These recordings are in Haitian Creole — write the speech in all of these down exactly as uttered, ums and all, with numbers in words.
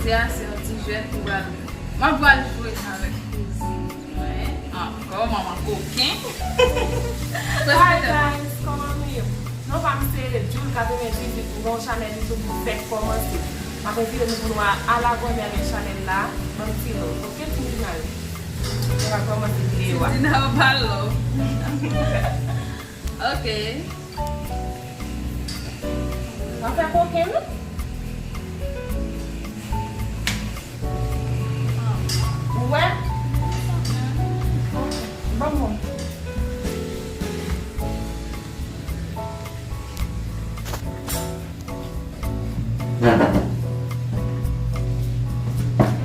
Se ase yon ti jwèt m pral, m ap pral jwe avèk kouzin mwen ankò, manman koken. Hi guys, kòman nou ye? Non pa m se Jul katrevendizuit, m gen yon chanèl YouTube m fèk kòmanse. M ap envite nou pou nou al abòne avèk chanèl la, ban m ti love, oke, ti final. Nou va kòmanse videyo a. Dina pa love. Oke. Mwen fè koken wi. Ou wè? Ban mwen.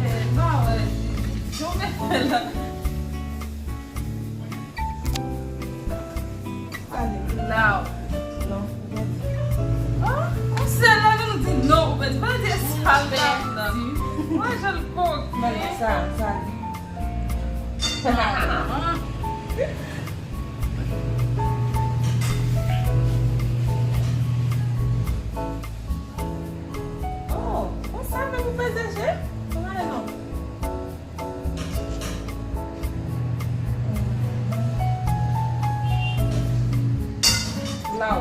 Eh, ba wè, Didi, jan w fè la. Law. Non, ou pèdi. Ah, ou sèl la, nou di non, ou pèdi. Pa di sa, non. Mwen, jan l koken. Mwen, sa, sa. Ah. Oh, ou sa menm ou peze je? Ou gade non. Law.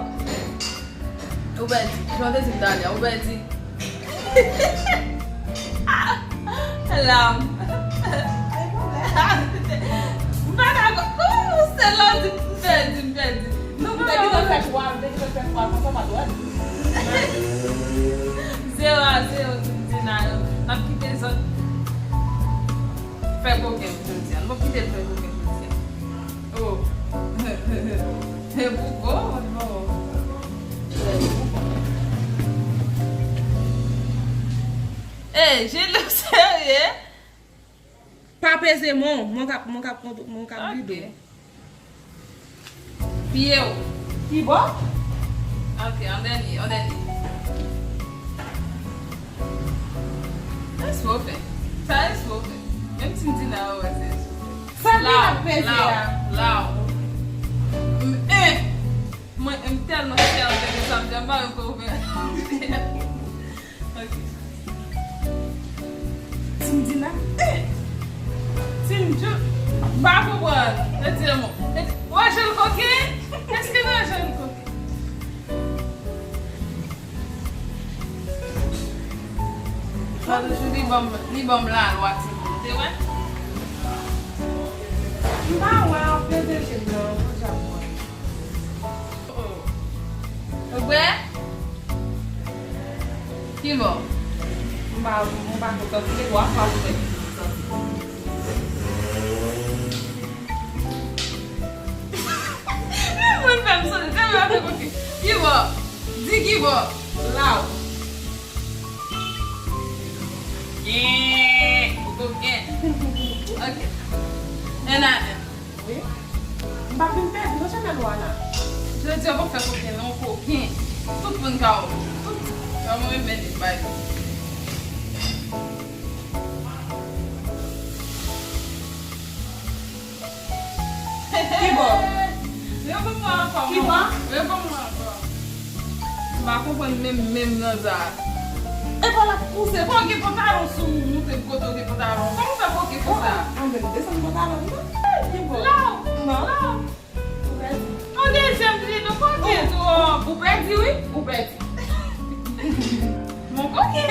Ou pèdi. Jan w te di m talè a, ou pèdi. Lam. M pa dakò. Kòman nou se lò di m pèdi, m pèdi? Nou te gentan fè twa, nou te gentan fè twa, konsa pa dwat. Zewo a zewo, Dina yo. N ap kite zòt fè koken jodi a. Nou p ap kite l fè koken jodi a. Oh. E bougo, oh. Ey, Jili, w serye? Pa peze men w, mwen k ap, mwen k ap, mwen k ap gide w. Pye w. Ki bò? Ok, an dènye, an dènye. Espo fè. Sa Espo fè. Menm si m di nan wè se Espo fè. Sa ki ap peze a? Law, law. M, eh! Mwen, m tèlman sèten de sa m di a, m pa menm konprann. Ok. Ti m di la. Eh! Ti m di, m pa konprann. Retire men w. Ou wè jan l koken? Èske nou wè jan l koken? Sa toujou li ban m, li ban m lalwa timoun. Te wè? M pa wè, ap peze je m nan, jan m wè. Ou bwè? Ki bò? M pa, m pa kontan, se de bò a pa ouvè. Moun fè m sonje, se mwen fè koke. Ki bò? Di ki bò? Law. Gen. Ou koken. Ok. N a N. Wi. M pa vin pèdi non, Chanèl Wana. Jodi a, w ap fè koken non, koken. Tout moun ka wè. Tout moun ka wè, mwen menm li bay. Ki bò? Reponn mwen ankò. Ki bò? Reponn mwen ankò. M pa konprann menm, menm nan sa. E pa l ap pouse. Bon, gen pantalon sou ou, moute kote w gen pantalon. Kòman w fè koke konsa? Oh, oh, anben, desann pantalon m nan. Ki bò? Law. Non. Law. Ou pèdi. Yon dezyèm li, nou koke twòp. Ou pèdi, wi. Ou pèdi. Mon koke.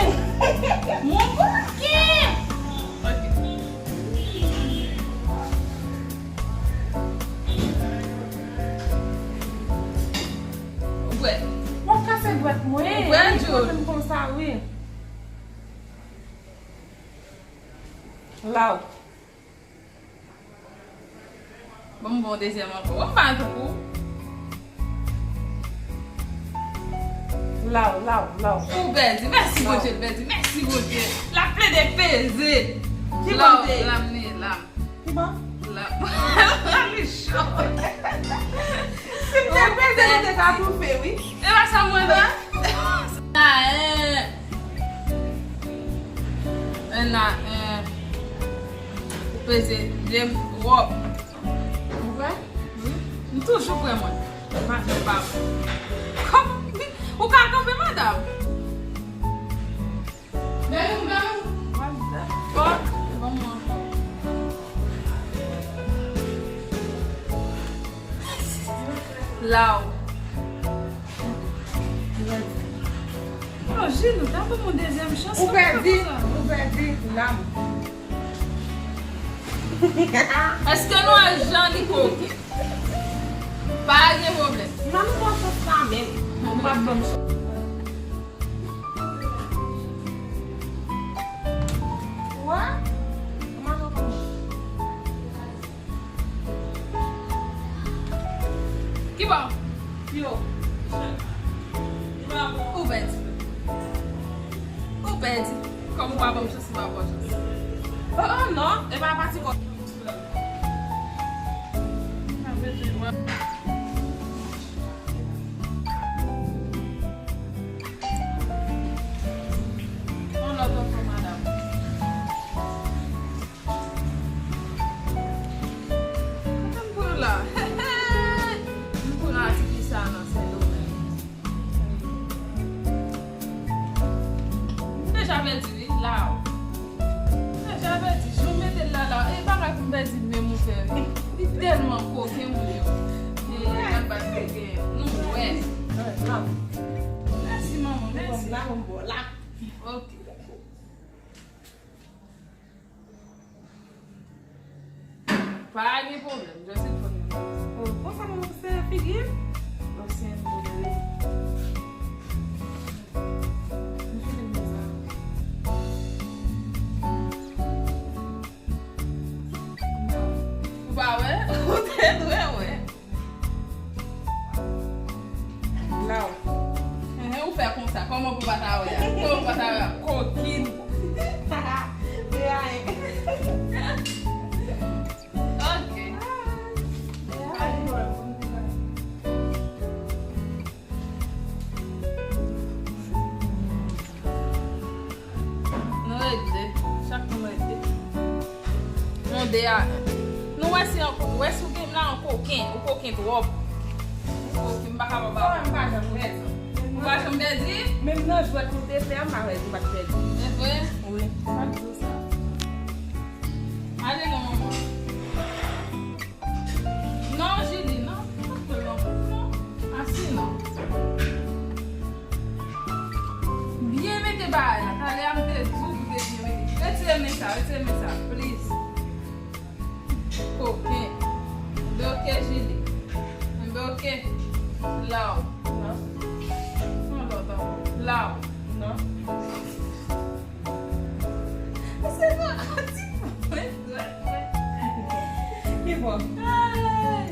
Mon koke. Ok. Ou prè? W ap kase dwèt mwen. Ou prè, Joe? Li kote m konsa, wi. Law. Bon, m bon dezyèm ankò. Bon, m pa tankou. Law, law, law. Ou pèdi. Mèsi Bondye, l pèdi. Mèsi Bondye. L ap plede peze. Ki bò l te ye? Lam ni, lam. Ki bò? Lam. Li cho. Si m te peze, nou te ka toufe, wi. E pa sa mwen la. Sa, eh. N a N. Ou peze de m twòp. Ou prè? Wi. M toujou prè mwen. Madanm pa m. Kòman? Ou ka kanpe, madanm? Gade m, gade m. Law. Oh, Jini, ta ban m yon dezyèm chans. Ou pèdi, ou pèdi, lam. Èske nou al jan li koke? Pa gen pwoblèm. Mwen m pran chans la menm. Ou pa ban m chans. Wa? Mwen m pran. Ki bò? Yo. Ou pèdi. Ou pèdi. Kòm ou pa ban m chans, m pa ba w chans. Oh, oh, non. E pa pati kò. Yon lòt ankò, madanm. Kote m pran la? M pran ati fi sa nan Sendomeng. M deja pèdi, wi, la. M deja pèdi. Jan w mete l la, la. E bagay pou m pèdi menm ou fè, wi. Li tèlman koken, moun yo. E, nan bat koken. Nou wè. Mèsi, manman, mèsi. Ok. Pa gen pwoblèm, just in front of me. Oh, konsa mwen se figi m? Oh, se yon pwoblèm. Ou pa wè? Ou te dwe wè. Law. Enhen, ou fè konsa. Kòman pou pa ta wè a? Kòman pou pa ta wè a? Kokin. Ok. Nou ede. Chak nou ede. Nou de a en. Nou wè si an, wè si w gen la an koken. Ou koken twòp. Ou koken, m pa kapab ba ou. M pa janm pèdi. Ou pa janm pèdi? Menm nan jwèt nou te fè a, m pa wè si m pa t pèdi. Se vre? Wi. Pa di sa. Ale non, manman. Non, Jini, non. Non, non. Asi non. Byen mete bagay la. Talè a m te di w pou te byen mete. Retire men sa, retire men sa, please. Koken. Mbe oke, Jini. Mbe oke. Law. Non. Yon lòt ankò. Law. Non. Se nan ti pwen dwèt mwen. Ki bò? Ay!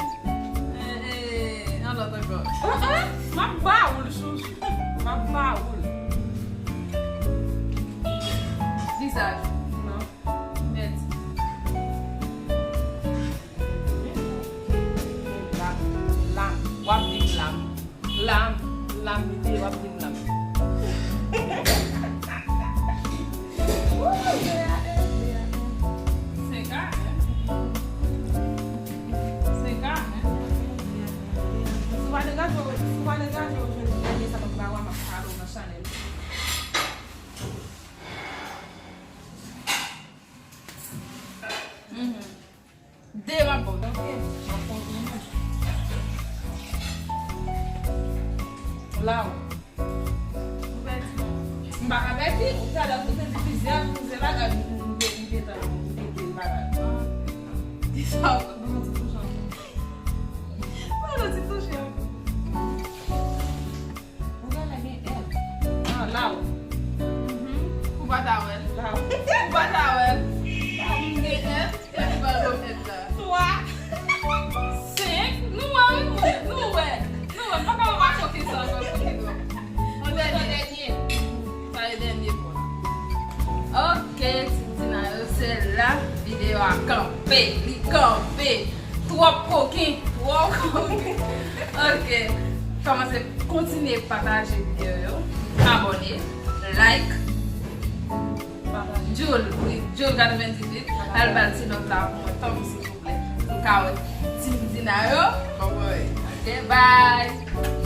Eh, eh, yon lòt ankò. Ah, ah! M ap ba ou l, chouchou. M ap ba ou l. Vizaj. Non. Mèt. Lam, lam. W ap di m lam. Lam, lam, li te, w ap di m lam. Senk a en. Senk a en. Si w pa degaje w, si w pa degaje w, jwenn dènye sa m ap ba w a, m ap pale w nan chanèl. Mhm. De m ap ba w. Ok, m ap kontinye. Law. Ou pèdi. M pa ka pèdi. Ou talè ou te di plizyè, plizyè bagay, m te, m te tann ou te di bagay. Di sa ou, ban m ti touche ankò. Ban m ti touche ankò. Ou genlè gen èl. Ah, law. Mhm. Ou pa ta wè l. Law. Ou pa ta wè l. Ou gen èl. Epi ba l èl la. Twa. Senk. Nou wè, wi, nou, nou wè. Nou wè. M pa ka wè pa koke sa ankò, koke twòp. Yon dènye. Sa e dènye fwa. Ok, Tintina yo, se la videyo a kanpe. Li kanpe. Twòp koken, twòp koken. Ok. Kòmanse kontinye pataje videyo yo. Abòne, like. Jul, wi, Jul katrevendizuit. Al ba l ti nòt la pou mwen, tanpri, silvouplè. Pou m ka wè Tintina yo. Ok, bye.